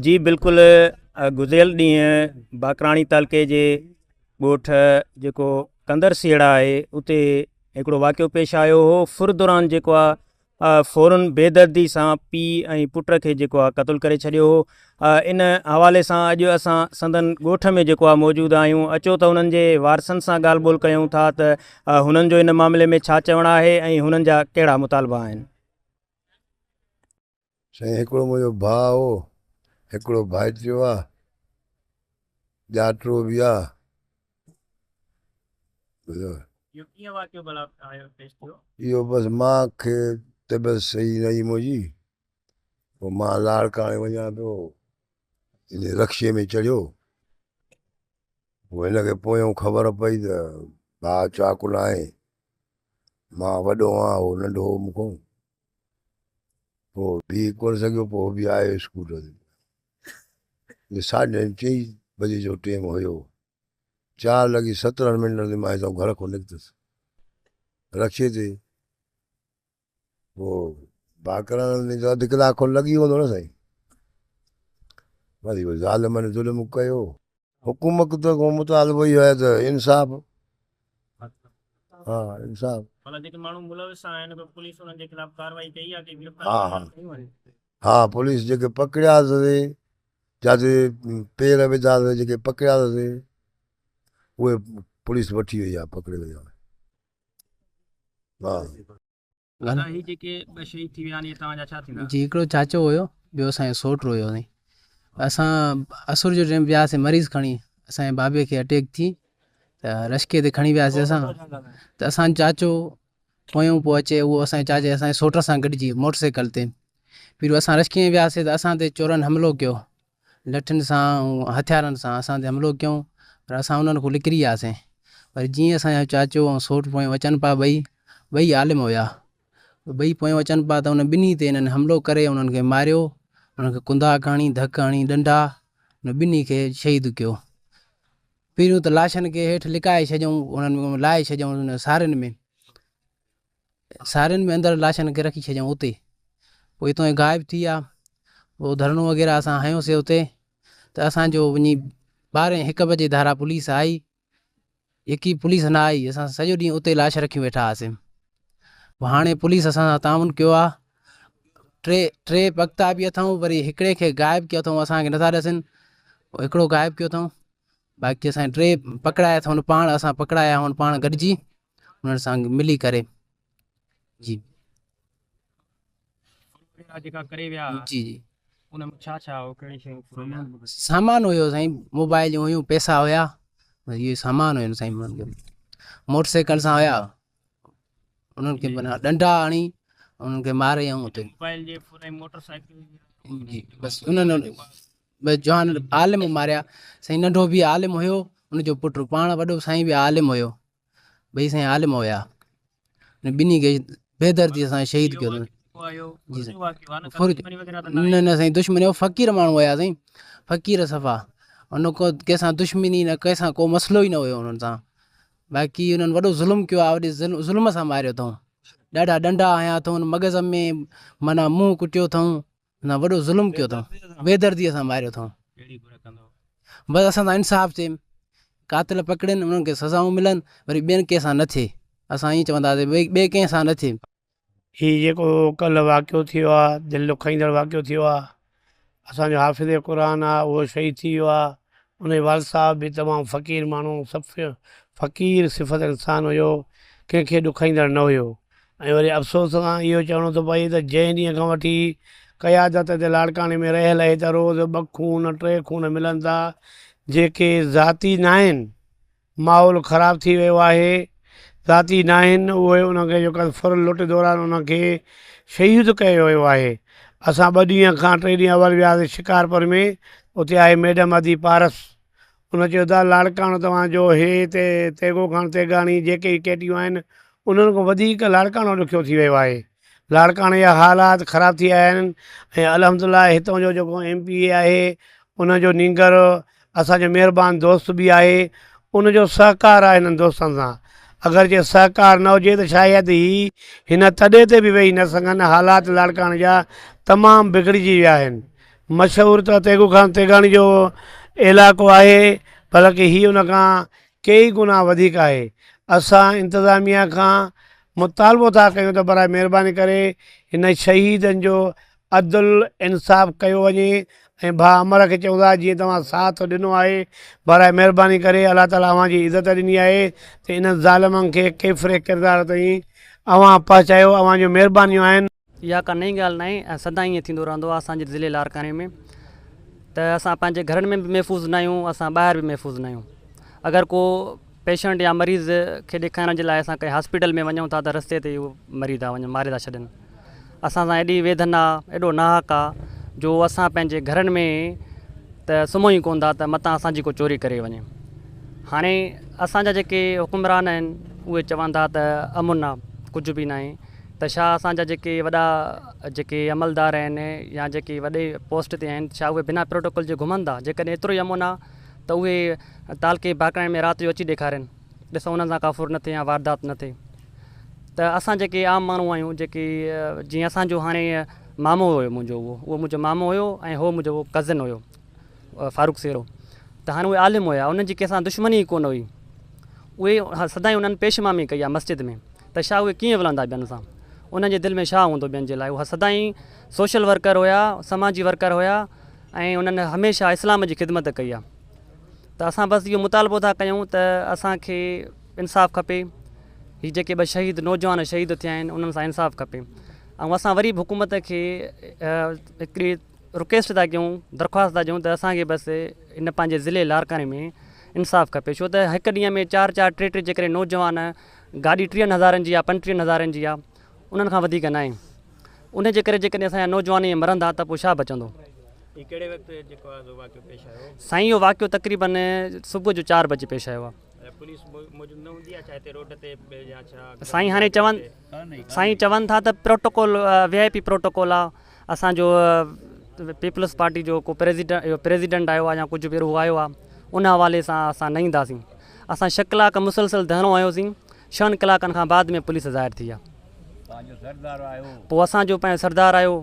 جي بلڪل گذريل ڏينهن باقراڻي تعلقي جي ڳوٺ جيڪو ڪندر سيهڙا آهي اتي هڪڙو واقعو پيش آيو هو ڦر دوران جيڪو آهي فورن بيدردي سان پيء ۽ پٽ کي جيڪو آهي قتل ڪري ڇڏيو هو ان حوالي سان اڄ اسان سندن ڳوٺ ۾ جيڪو آهي موجود آهيون اچو ته انهن جي وارثن سان ڳالهه ٻولهه ڪيون ٿا ته هنن جو ان معاملي ۾ ڇا چوڻ آهي ۽ هنن جا ڪهڙا مطالبا آهن. سائين هڪڙو منهنجو ڀاء هو، هڪڙو ڀائٽيو آ، ڄاٽرو به آ. اهو ڪيئن واقعو ڀلا آيو پيش ٿيو؟ اهو بس مان کي طبيعت صحيح نه هئي منهنجي، پوء مان لاڙڪاڻي وڃان پيو، ان رڪشي ۾ چڙهيو، پوء هن کي پويون خبر پئي ته ڀاء چاق ناهي، مان وڏو آهيان، هو ننڍو هو مون کان. پوء بيهي ڪونه سگهيو، پوء هو به آيو اسڪوٽر تي. ساڍي چئين بجي جو ٽيم هيو. چار لڳي سترهن منٽن تي مان هتان گهر کان نڪتس رڪشي تي. پوء باقراڻن ۾ ته اڌ ڪلاڪ کن لڳي ويندو نه سائين. وري ظالمن ظلم ڪيو. حڪومت کان مطالبو اهو آهي ته انصاف ها انصاف. مطلب جيڪي ماڻهو ملوث آهن ڪو پوليس انهن جي خلاف ڪارروائي ڪئي آهي ڪي گرفتار ها ها ها پوليس جيڪي پڪڙيا سي جاتي پير وڌا سي جيڪي پڪڙيا سي اهي پوليس وٺي وئي آهي پڪڙي وئي آهي ها. دادا هي جيڪي ٻه شهيد ٿي ويا آهن اهي توهان جا ڇا ٿيندا؟ جي هڪڙو چاچو هيو ٻيو اسان جو سوٽ هيو سائين اسان اسر جو ٽيم وياسي مريض کڻي اسان جي بابي کي اٽيڪ ٿي ته رشڪي تي کڻي وياسي اسان ته اسان جو چاچو پويون پيو اچي اهو اسان جي چاچي اسان جي سوٽ سان گڏجي موٽر سائيڪل تي پھريون اسان رشڪي ۾ وياسي ته اسان تي چورن حملو ڪيو لٺين سان ۽ هٿيارن سان اسان تي حملو ڪيائون پر اسان انهن کان نڪري وياسين پر جيئن اسان جا چاچو ۽ سوٽ پويون اچن پيا ٻئي ٻئي عالم هيا ٻئي پويون اچن پيا ته انهن ٻنهي تي انهن حملو ڪري انهن کي ماريو انهن کي ڪندا کڻي ڌڪ هڻي ڏنڊا انهن ٻنهي کي شهيد ڪيو پهريون ته لاشن کي هيٺ لڪائي ڇڏيائون انهن لاهي ڇڏيائون سارين ۾ سارين ۾ اندر لاشن کي رکي ڇڏيائون اتي پوء اتان ئي غائب ٿي ويا پوء ڌرڻو وغيره اسان هنيوسي اتي ته اسان جو وڃي ٻارهين هڪ بجي ڌارا پوليس آئي يڪي پوليس نه آئي اسان سڄو ڏينهن اتي لاش رکيون ويٺا هئاسين پوء هاڻي پوليس اسان سان تعاون ڪيو آ ٽي ٽي پڪتا به اٿئون وري هڪڙي کي غائب ڪيو اٿئون اسان کي نٿا ڏسن هڪڙو غائب ڪيو اٿئون باقي اسان ٽي پڪڙايا اٿئون پاڻ اسان پڪڙايا هئن پاڻ گڏجي انهن سان ملي ڪري جي جيڪا ڪري ويا جي جي ان ۾ ڇا ڇا هو ڪهڙي شيون سامان هيو سائين موبائل هيون پئسا هيا اهي سامان هيو سائين انهن کي موٽر سائيڪل سان هيا انهن کي معنيٰ ڏنڊا هڻي انهن کي ماري ۽ اتي موبائل جي ڦر ۽ موٽر سائيڪل جي بس انهن بس جوان عالم ماريا سائين ننڍو به عالم هيو ان جو پٽ پاڻ وڏو سائين به عالم هيو ٻئي سائين عالم هيا ٻنهي کي بيدردي سان شهيد ڪيو جي سائين نه نه سائين دشمني فقير ماڻهو هيا سائين فقير صفا ان کو ڪنهن سان دشمني نه ڪنهن سان ڪو مسئلو ئي نه هيو انهن سان باقي انهن وڏو ظلم ڪيو آهي وڏي ظلم سان ماريو اٿئون ڏاڍا ڏنڊا هنيا اٿئون مغز ۾ معنيٰ منهن ڪٽيو اٿئون نه وڏو ظلم ڪيو اٿئون بيدردي سان ماريو اٿئون بس اسان سان انصاف ٿئي قاتل پڪڙين انهن کي سزائون ملن وري ٻين ڪنهن سان نه ٿئي اسان ائين چونداسين ٻئي ڪنهن سان نه ٿئي. هي جيڪو ڪلهه واقعو ٿيو آ دل ڏکائيندڙ واقعو ٿيو آ اسان جو حافظ قرآن آ اهو شهيد ٿي ويو آ ان جي والد صاحب به تمام فقير ماڻهو فقير صفت انسان هيو ڪنهن کي ڏکائيندڙ نه هيو ۽ وري افسوس سان اهو چوڻو ٿو پئي ته جنهن ڏينهن کان وٺي قيادت هتي لاڙڪاڻي ۾ رهيل اهي ته روز ٻه خون ٽي خون ملن ٿا جيڪي ذاتي ناهن ماحول خراب ٿي ويو آهي ذاتي ناهن اهي انهن کي جيڪو ڦر لٽ دوران انهن کي شهيد ڪيو ويو آهي اسان ٻه ڏينهن کان ٽي ڏينهن اول وياسي شڪارپور ۾ اتي آهي ميڊم ادي پارس ان چيو ته لاڙڪاڻو توهان جو هي تي تيغو کان تيغاڻي جيڪي ڪيٽيون آهن انهن کان وڌيڪ لاڙڪاڻو ڏکيو ٿي ويو آهي. لاڙڪاڻي جا حالات خراب ٿي آيا آهن ۽ الحمد لله هتان جو جيڪو ايم پي اي آهي ان جو نينگر اسان جو مهربان دوست به آهي ان جو سهڪار آهي هنن دوستن سان اگر جي سهڪار نه هجي ته شايد هي هن تڏي تي به ويهي نه سگهن حالات لاڙڪاڻي جا تمام بگڙجي ويا آهن. مشهور ته تيغو خان تيغاڻي جو علائقو آهي بلڪ هي ان کان ڪيئي گنا وڌيڪ آهي. اسان انتظاميا کان مطالبو ٿا ڪيون ته براء مهرباني ڪري هن شهيدن جو عدل انصاف ڪيو وڃي ۽ ڀاء امر کي چئون ٿا جيئن توهان ساٿ ڏنو آهي براء مهرباني ڪري الله تعالي اوهان جي عزت ڏني آهي ته انهن ظالمن کي ڪيفر ڪردار تائين اوهان پهچايو اوهان جون مهربانيون آهن. اها ڪا نئين ڳالهه ناهي ۽ سدائين ائين ٿيندو رهندو آهي اسان جي ضلعي لاڙڪاڻي ۾ ته اسان پنهنجي گهرن ۾ به محفوظ ناهيون اسان ٻاهر به محفوظ ناهيون اگر ڪو پيشنٽ يا مريض کي ڏيکارڻ جي لاء اسان ڪنهن هاسپيٽل ۾ وڃون ٿا ته رستي تي اهو مري ٿا وڃن ماري ٿا ڇڏن اسان سان ايڏي ويڌن آ ايڏو ناحق آ جو اسان پنهنجي گهرن ۾ ته سمهون ئي ڪونه ٿا ته متان اسان جي ڪو چوري ڪري وڃي هاڻي اسان جا جيڪي حڪمران آهن اهي چون ٿا ته امن آ ڪجهه به ناهي ته ڇا اسان جا جيڪي وڏا جيڪي عملدار آهن يا جيڪي وڏي پوسٽ تي آهن ڇا اهي بنا پروٽوڪول جي گهمن ٿا جيڪڏهن ايترو ئي امن آ ته اهي تعلقي باقراڻي ۾ رات جو اچي ڏيکارين ڏسون انهن سان ڪا ڦر نه ٿئي يا واردات نه ٿئي ته اسان جيڪي عام ماڻهو آهيون جيڪي جيئن اسان جو هاڻي مامو هيو منهنجو اهو اهو منهنجو مامو هيو ۽ هو منهنجو ڪزن هيو فاروق سيرو ته هاڻي اهي عالم هيا انهن جي ڪنهن سان دشمني ئي ڪونه هئي اهي سدائين انهن پيش امامي ڪئي آهي مسجد ۾ ته ڇا اهي ڪيئن ولندا ٻين سان انهن جي دل ۾ ڇا هوندو ٻين جي لاء اها سدائين سوشل ورڪر هيا سماجي ورڪر هيا ۽ انهن هميشه اسلام جي خدمت ڪئي آهي ته اسان بس اهو مطالبو ٿا ڪيون ته اسان کي انصاف کپي هي جيڪي ٻه شهيد نوجوان شهيد ٿيا آهن انهن سان انصاف کپي ۽ اسان وري به حڪومت کي هڪڙي رڪويسٽ ٿا ڪيون درخواست ٿا ڏيون ته اسان کي بس هن پنهنجي ضلعي لاڙڪاڻي ۾ انصاف کپي ڇو ته هڪ ڏينهن ۾ چار چار ٽي ٽي جيڪڏهن نوجوان گاڏي ٽيهن هزارن جي آهي پنجٽيهن هزارن جي آهي انهن کان وڌيڪ ناهي ان جي ڪري جيڪڏهن اسان جا نوجوان ائين مرندا ته پوء ڇا بچندو. هي ڪهڙي وقت جيڪو آهي سو واقعو پيش آيو؟ سائين اهو واقعو تقريبن صبح جو چار بجي پيش آيو آهي. پوليس موجود نه هوندي آهي ڇا هتي روڊ تي يا ڇا؟ سائين هاڻي چون سائين چون ٿا ته protocol V I P protocol آهي اسان جو پيپلز پارٽي جو ڪو پريزيڊنٽ پريزيڊنٽ آيو آهي يا ڪجهه به اهڙو آيو آهي ان حوالي سان اسان نه اينداسين اسان ڇهه ڪلاڪ مسلسل ڌرڻو هنيوسين ڇهن ڪلاڪن کان بعد ۾ پوليس ظاهر ٿي آهي. پوء اسان جو پنهنجو سردار آيو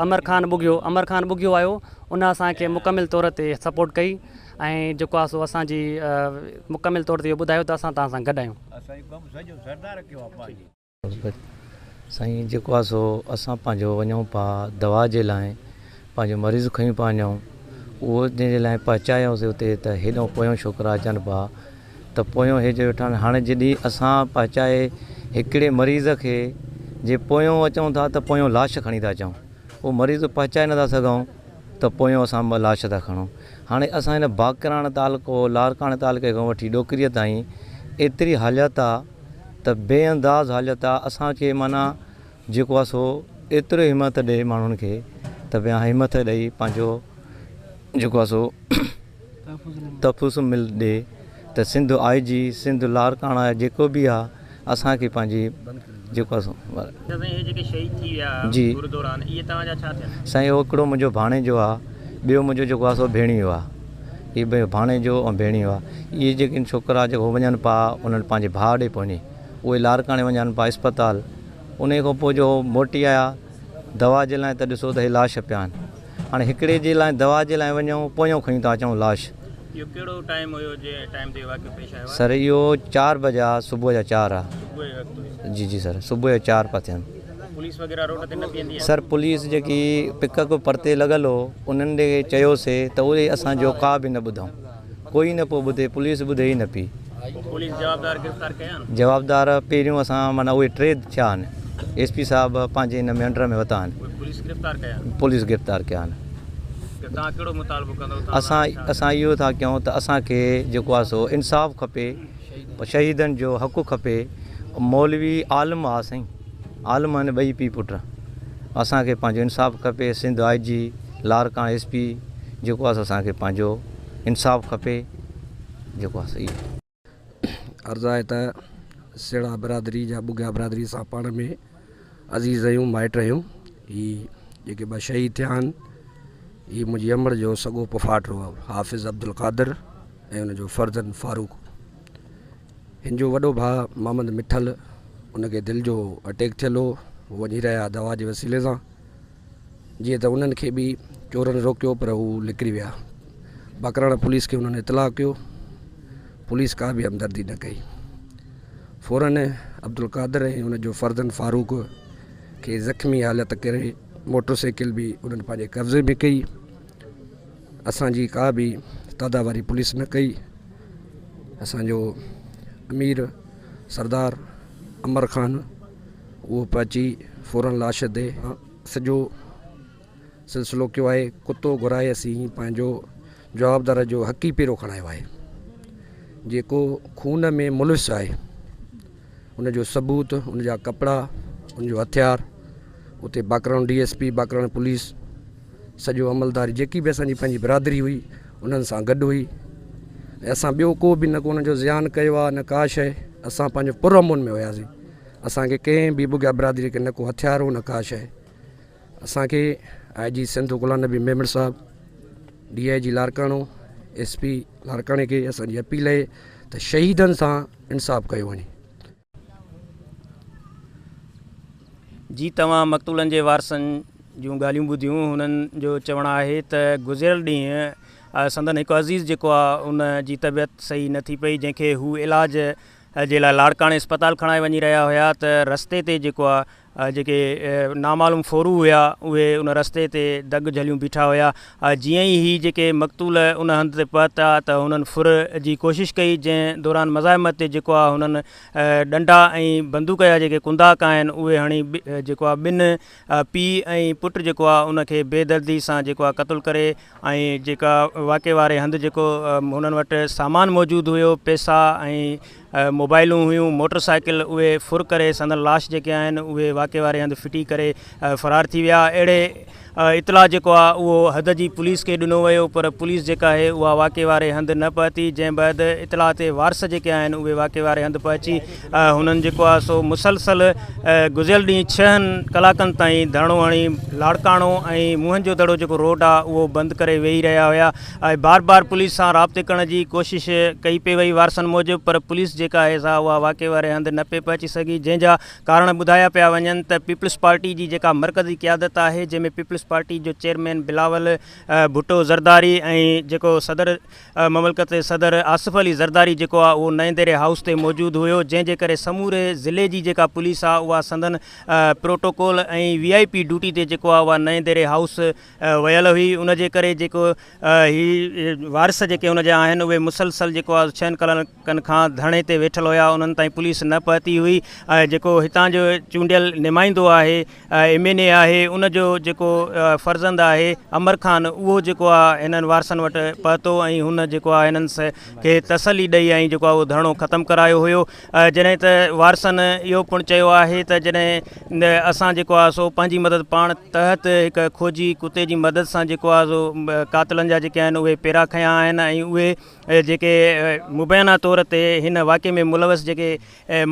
امر خان ٻگهيو امر خان ٻگهيو آيو ان اسان کي مڪمل طور تي سپورٽ ڪئي ۽ جيڪو آهي سو اسان جي مڪمل طور تي اهو ٻڌايو ته اسان توهان سان گڏ آهيون. سائين جيڪو آهي سو اسان پنهنجو وڃون پيا دوا جي لاء پنهنجو مريض کڻي پيا وڃون اهو جنهن جي لاء پهچايوسي اتي ته هيڏو پويون ڇوڪرا اچن پيا ته پويون هي جو ويٺا آهن هاڻي جڏهن اسان پهچائي هڪڙي مريض کي جي پويون اچون ٿا ته پويون لاش کڻي ٿا اچون اهو مريض پهچائي نٿا سگهون ته پويون اسان لاش ٿا کڻون هاڻي اسان هن باقراڻ تعلقو لاڙڪاڻي تعلقي کان وٺي ڏوڪريء تائين ايتري حالت آ ته بي انداز حالت آ اسان کي معنيٰ جيڪو آ سو ايترو همت ڏي ماڻهن کي ته پيا همت ڏئي پنهنجو جيڪو آ سو تحفظ مل ڏي ته سنڌ آء جي سنڌ لاڙڪاڻا جيڪو به آ اسان کي پنهنجي جيڪو آ سو جي سائين اهو هڪڙو منهنجو ڀاڻيجو آ ٻيو منهنجو جيڪو آ سو ڀيڻيو آ هي ٻئي ڀاڻيجو ۽ ڀيڻيو آ اهي جيڪي ڇوڪرا جيڪو وڃن پيا انهن پنهنجي ڀاء ڏي پهچي اهي لاڙڪاڻي وڃن پيا اسپتال انهيء کان پوء جو موٽي آيا دوا جي لاء ته ڏسو ته هي لاش پيا آهن. هاڻي هڪڙي جي لاء دوا جي لاء وڃون پويون کڻي ٿا اچون لاش. اهو ڪهڙو ٽائيم هيو جنهن ٽائيم تي اهو واقعو پيش آيو آهي؟ سر اهو چار بجا صبح جا چار آ. صبح جو وقت هيو. جي جي سر صبح جا چار پيا ٿين. پوليس وغيره روڊ تي نه بيهندي آهي؟ سر پوليس جيڪي پڪ اپ پرتي لڳل هو انهن ڏي چيوسي ته اهي اسان جو ڪا به نه ٻڌائون. ڪوئي نه پيو ٻڌي پوليس ٻڌي ئي نه پئي. پوء پوليس جوابدار گرفتار ڪيا آهن؟ جوابدار پهريون اسان معنيٰ اهي ٽي ٿيا آهن ايس پي صاحب پنهنجي ان ۾ انڊر ۾ وتا آهن. اهي پوليس گرفتار ڪيا آهن؟ پوليس گرفتار ڪيا آهن. ته توهان ڪهڙو مطالبو ڪندؤ توهان اسان اسان اهو ٿا ڪيون ته اسان کي جيڪو آهي سو انصاف کپي شهيدن جو حق کپي مولوي عالم آ سائين عالم آهن ٻئي پيء پٽ اسان کي پنهنجو انصاف کپي Sindh I G Larkana S P جيڪو آ سو اسان کي پنهنجو انصاف کپي جيڪو آ سو اهو. عرض آهي ته سيڙا برادري جا ٻگهيا برادري سان پاڻ ۾ عزيز آهيون مائٽ آهيون هي جيڪي ٻه شهيد ٿيا آهن هي منهنجي امڙ جو سڳو پڦاٽ هو حافظ عبدالقادر ۽ ان جو فرزند فاروق هن جو وڏو ڀاء محمد مٺل ان کي دل جو اٽيڪ ٿيل هو وڃي رهيا دوا جي وسيلي سان جيئن ته انهن کي به چورن روڪيو پر هو نڪري ويا. باقراڻا پوليس کي انهن اطلاع ڪيو، پوليس ڪا به همدردي نه ڪئي. فورن عبدالقادر ۽ ان جو فرزند فاروق کي زخمي حالت ڪري موٽر سائيڪل به انهن پنهنجي قبضي ۾ ڪئي. اسان جي ڪا به تادا واري پوليس نه ڪئي. اسان جو امير سردار امر خان اهو پهچي فورن لاش تي سڄو سلسلو ڪيو آهي ڪتو گهرائي اسين پنهنجو جوابدار جو حقي پيرو کڻايو آهي جيڪو خون ۾ ملوث آهي ان جو ثبوت ان جا ڪپڙا ان جو هٿيار اتي Bakrano D S P Bakrano police سڄو عملدار جيڪي به اسانجي پنهنجي برادري هئي انهن سان گڏ هئي ۽ اسان ٻيو ڪو به نه ڪو ان جو زيان ڪيو آهي نه ڪا شيء اسان پنهنجو پر امن ۾ هياسين اسانکي ڪنهن به ٻگهيا برادري کي نه ڪو هٿيار هو نه ڪا شيء اسان کي آء جي سنڌ غلام نبي ميمڻ صاحب، ڊي I جي لاڙڪاڻو، ايس پي لاڙڪاڻي کي اسان جي اپيل آهي ته شهيدن سان انصاف ڪيو وڃي. جي توهان مقتولن جي وارثن جون ڳالهيون ٻڌيون هنن جو چوڻ آهي ته گذريل ڏينهن سندن هڪ عزيز جيڪو آهي ان جي طبيعت صحيح نه ٿي پئي جنهن کي هو علاج جي لاء لاڙڪاڻي اسپتال کڻائي وڃي رهيا هيا ته رستي تي جيڪو آهي جيڪي نامعلوم ڦورو هيا اهي ان رستي تي دڳ جهليون بيٺا هيا جيئن ئي هي جيڪي مقتول ان هنڌ تي پهتا ته هنن ڦر جي ڪوشش ڪئي جنهن دوران مزاحمت تي جيڪو آهي هنن ڏنڊا ۽ بندوق جا جيڪي ڪنداق آهن اهي هڻي جيڪو آهي ٻن پيء ۽ پٽ جيڪو آهي ان کي بي دردي سان جيڪو آهي قتل ڪري ۽ جيڪا واقعي واري هنڌ جيڪو هنن وٽ سامان موجود هيو پئسا ۽ موبائلون هيون موٽر سائيڪل اهي ڦر ڪري سندن لاش جيڪي آهن اهي واقعي واري هنڌ ڦٽي ڪري فرار ٿي ويا اهڙي اطلاع جيڪو آهي اهو حد جي پوليس کي ڏنو ويو پر پوليس جيڪا آهي اها واقعي واري هنڌ نه پهتي جنهن بعد اطلاع تي وارث جيڪي آهن اهي واقعي واري هنڌ پهچي هنن جيڪو آهي سو مسلسل گذريل ڏينهن ڇهن ڪلاڪن تائين ڌرڻو هڻي لاڙڪاڻو ۽ موهن جو دڙو جيڪو روڊ آهي اهو بند ڪري ويهي رهيا هيا ۽ بار بار پوليس سان رابطي ڪرڻ جي ڪوشش ڪئي پئي وئي وارثن موجب پر پوليس جيڪا آهي سا اها واقعي واري هنڌ نه پئي پهچي سگهي جنهن جا ڪارڻ ٻڌايا پيا وڃن ته پيپلز پارٽي جي جيڪا مرڪزي قيادت آهي جنهن ۾ پيپلز پارٽي جو چيئرمين بلاول ڀٽو زرداري ۽ جيڪو صدر مملڪت صدر آصف علي زرداري جيڪو آهي اهو نئين ديري هائوس تي موجود هيو جنهن جي ڪري سموري ضلعي جي جيڪا پوليس آهي اها سندن protocol ۽ V I P duty تي جيڪو آهي اها نئين ديري هائوس ويل هئي ان جي ڪري جيڪو هي وارث جيڪي ان جا آهن اهي مسلسل جيڪو آهي ڇهن ڪلاڪن کان ڌرڻي تي ويٺل هيا انهن تائين پوليس نه پهتي هئي ۽ جيڪو هتان جو چونڊيل نمائندو آهي ايم اين اي آهي ان جو جيڪو فرزند آهي امر خان اهو جيڪو آهي هنن وارثن وٽ پهتو ۽ هن جيڪو آهي هنن کي تسلي ڏئي ۽ جيڪو آهي اهو ڌرڻو ختم ڪرايو هيو جڏهن ته وارثن اهو پڻ چيو آهي ته جڏهن اسان جيڪو آهي سو پنهنجي مدد پاڻ تحت هڪ کوجي ڪتي جي مدد سان جيڪو آهي سو قاتلن جا جيڪي آهن اهي پيرا کنيا آهن ۽ اهي جيڪي مبينا طور تي هن واقعي ۾ ملوث جيڪي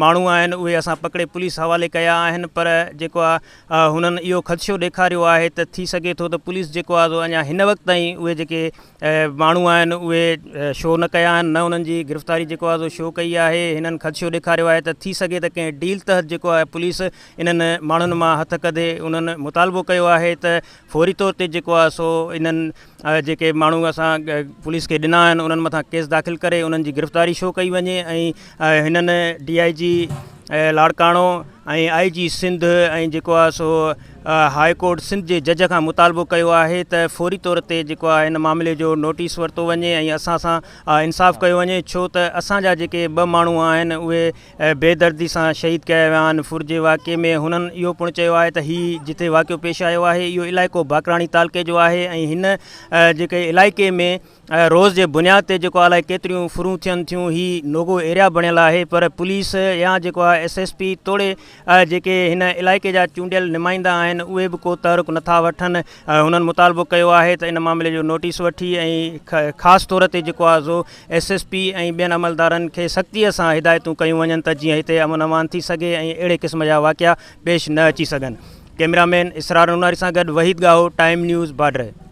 ماڻهو آهن اهي اسان پڪڙي پوليس حوالي ڪيا آهن پر جيڪو آهي هنن اهو خدشو ڏيکاريو آهي ته ٿي سگهي ٿو ته پوليس جيڪو آهي سو اڃا هن وقت تائين اهي جيڪي ماڻهو آهن اهي شو نه ڪيا آهن نه انهن جي گرفتاري جيڪو آهي سو شو ڪئي آهي هنن خدشو ڏيکاريو آهي ته ٿي سگهي ته ڪنهن ڊيل تحت جيڪو آهي پوليس انهن ماڻهن مان هٿ ڪڍي انهن مطالبو ڪيو آهي ته فوري طور تي جيڪو آهي سو انهن جيڪي ماڻهو اسان پوليس کي ڏنا آهن انهن مٿان ڪيس داخل ڪري انهن جي گرفتاري شو ڪئي وڃي ۽ هنن D I G Larkana ۽ I G Sindh ۽ جيڪو آهي سو هاء ڪورٽ سنڌ جي جج کان مطالبو ڪيو آهي ته فوري طور تي جيڪو آهي هن معاملي جو نوٽيس ورتو وڃي ۽ اسان سان انصاف ڪيو وڃي ڇو ته اسان جا جيڪي ٻه ماڻهو آهن اهي بي دردي سان شهيد ڪيا ويا آهن ڦر جي واقعي ۾ هنن اهو پڻ چيو آهي ته هي جتي واقعو پيش آيو آهي اهو علائقو باقراڻي تعلقي جو آهي ۽ هن جيڪي علائقي ۾ روز جي بنياد تي جيڪو الائي ڪيتريون ڦرون ٿين ٿيون هي نوگو ايريا بڻيل آهي پر پوليس يا جيڪو آهي ايس ايس پي توڙي جيڪي هن علائقي جا چونڊيل نمائندا آهن اهي به ڪو تحرڪ نٿا وٺن هنن مطالبو ڪيو آهي ته ان معاملي جو نوٽيس وٺي ۽ خاص طور تي جيڪو آهي سو ايس ايس پي ۽ ٻين عملدارن کي سختيء سان هدايتون ڪيون وڃن ته جيئن هتي امن امان ٿي سگهي ۽ اهڙي قسم جا واقعا پيش نه اچي سگهن. ڪئميرا مين اسرار نوناري سان گڏ وحيد ڳاهو، ٽائيم نيوز، باڊهه.